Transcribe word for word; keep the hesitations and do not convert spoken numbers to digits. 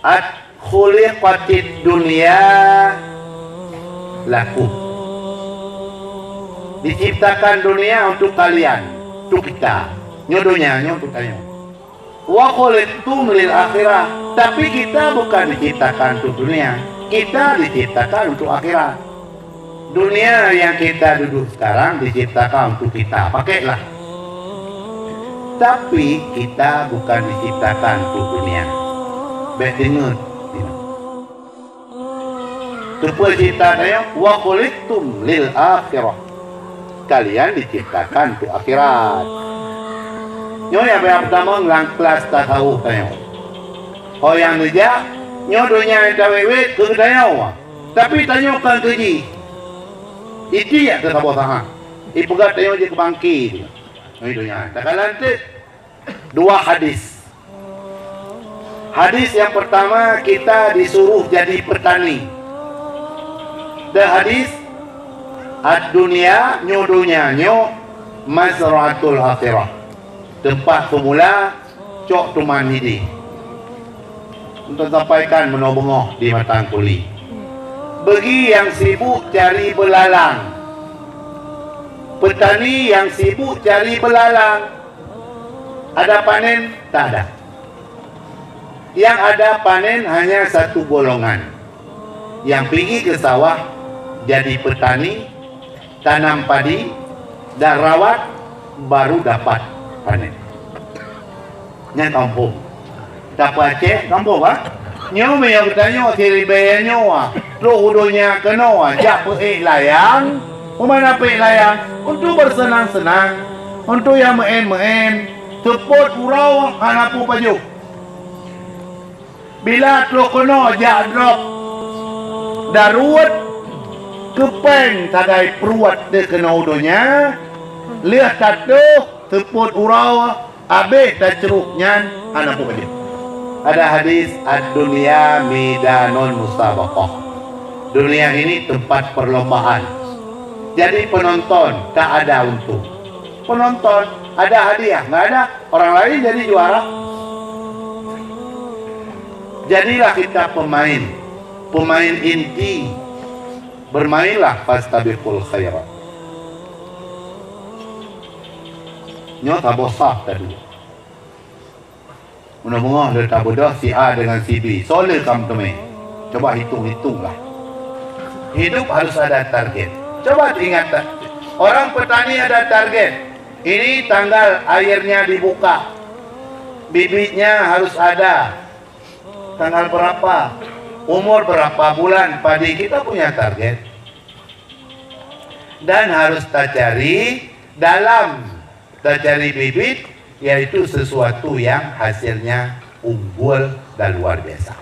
At khuliqatid dunya lakum. Diciptakan dunia untuk kalian, untuk kita. Nyoe dunia, nyoe untuk tanyoe. Wa khuliqtum lil akhirah. Tapi kita bukan diciptakan untuk dunia. Kita diciptakan untuk akhirat. Dunia yang kita duduk sekarang diciptakan untuk kita. Pakailah. Tapi kita bukan diciptakan untuk dunia. Bèk teungeut. Keupeue cipta tanyoe? Wa khuliqtum lil akhirah. Kalian diciptakan untuk akhirat. Nyoe nyang peurtama lam kelas tasawuf tanyoe. Ho nyang neujak, nyoe donya nyang tawét-wét keu geutanyoe. Tapi tanyoe kon keu jih. Itiek teusaboh sahat. Ipeugah tanyoe jeuet keu bangke. Nyoe donya. Takalon teuk dua hadis. Hadis yang pertama, kita disuruh jadi petani. Dan hadis, "Ad-dunya, nyoe donya nyoe, mazra'atul akhirah." Teumpat peumula cok teuma idéh. Untuk sampaikan meunoe beungoh di Matang Kuli. Bagi yang sibuk cari beulalang. Petani yang sibuk cari beulalang. Ada panen? Tak ada. Yang ada panen hanya satu golongan. Yang pigi ke sawah jadi petani, tanam padi, dan rawat, baru dapat panen. Nyan kampung. Tapi Aceh kampung, ah. Nyoe meunyoe geutanyoe siribèe nyoe, ah. Trok u donya keunoe, ah. Jak peuék layang. Peue makna peuék layang? Untuk bersenang-senang. Untuk nyang meu'en-meu'en. Seupôt uroe hana peue pajoh. Bila trok keunoe jak drob daruet, keupeng sagai pruet deuh keunoe u donya, lheueh tatoh seupôt uroe, abéh tacrok nyan hana peue pajoh. Ada hadis, "Ad-dunya midanun musabaqah." Dunia ini tempat perlombaan. Jadi penonton tak ada untung. Penonton ada hadiah, nggak ada, orang lain jadi juara. Jadilah kita pemain, pemain inti. Bermainlah fastabiqul khairat. Nyoe saboh saf tadi. Meunoe beungoh lé tabeudôh si A dengan si B. Soe lé kam teumé? Coba hitung-hitunglah. Hidup harus ada target. Coba ingat, ta-, orang petani ada target. Ini tanggal airnya dibuka. Bibitnya harus ada. Tanggal berapa? Umur berapa bulan padi? Kita punya target. Dan harus tacari dalam tacari bibit, yaitu sesuatu yang hasilnya unggul dan luar biasa.